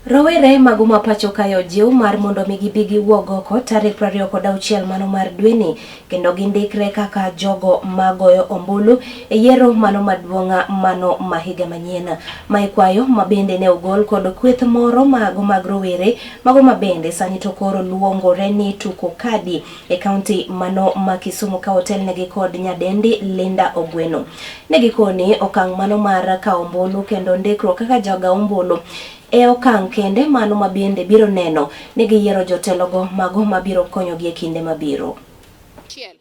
Rowere mago ma pacho kae ojiw mar mondo mi gibi giwuog oko tarik 26 mano mar dweni kendo gindikre kaka jogo magoyo ombulu e yiero mano maduong' mano ma higa manyien. Mae kwayo ma bende ne ogol kod kweth moro mago mag rowere mago ma bende sani to koro luongore ni Tuko Kadi e kaunti mano ma Kisumu ka otelnegi kod nyadendi Linda Ogweno. Ne gikoni okang' mano mar kawo ombulu kendo ndikruok kaka jaga ombulu e okang' kende mano ma bende biro neno ni giyiero jotelogo mago mabiro konyogi e kinde mabiro. Chiel,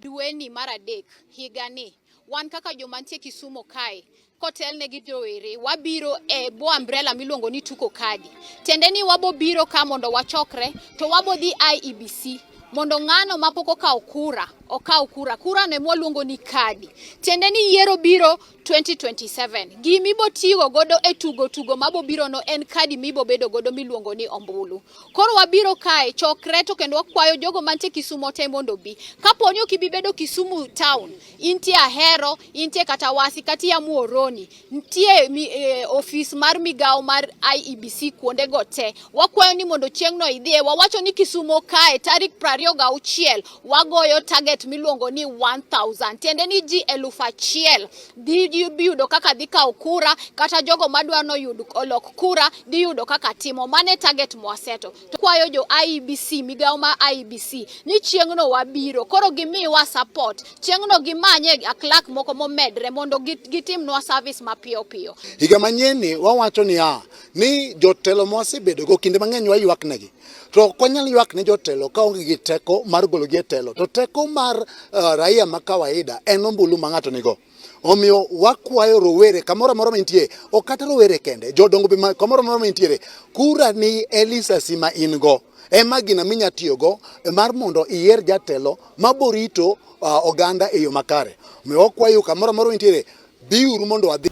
dweni mar adek higani wan kaka joma nitie Kisumu kae kotelne gi rowere wabiro e bwo umbrella miluongo ni Tuko Kadi. Tiende ni wabo biro ka mondo wachokre to wabo dhi IEBC mondo ng'ano mapok okawo kura okaw kura. Kura no ema waluongo ni kadi. Tiende ni yiero biro 2027. Gima ibo tigo godo e tugo tugo mabo biro no en kadi mibo bedo godo miluongo ni ombulu. Koro wabiro kae chokre to kendo wakwayo jogo mantie Kisumu te mondo obi. Kapo ni ok ibi bedo Kisumu town, intie Ahero, intie kata Wasi, kata iya Muhoroni, nitie ofis mar migawo mar IEBC kuonde go te. Wakwayo ni mondo chieng'no idhiye. Wawacho ni Kisumu kae tarik 26 wagoyo target miluongo ni 1000. Tiende ni ji 1000 dhi yudo kaka dhi kawo kura, kata jogo madwa noyud olok kura dhi yudo kaka timo. Mano e target mwaseto. To kwayo jo IEBC, migawo mar IEBC ni chieng'no wabiro. Koro gimiwa support. Chieng'no gimanye clerk moko momedre mondo gitimnwa service mapiyo piyo. Higa manyien ni wawacho niya, ni jotelo mwasebedogo kinde mang'eny waywak negi. To ok wanyal ywak ne jotelo ka onge gi teko mar gologi e telo. To teko mar raia ma kawaida en ombulu ma ng'ato nigo. Omiyo wakwayo rowere kamoro amora mantie, ok kata rowere kende, jodongo be kamoro amora mantiere, kura ni e lisasi ma in go. Ema gina minya tiyogo mar mondo iyier jatelo maborito oganda e yo makare. Omiyo wakwayo kamoro amora mantiere, biuru mondo wadhi.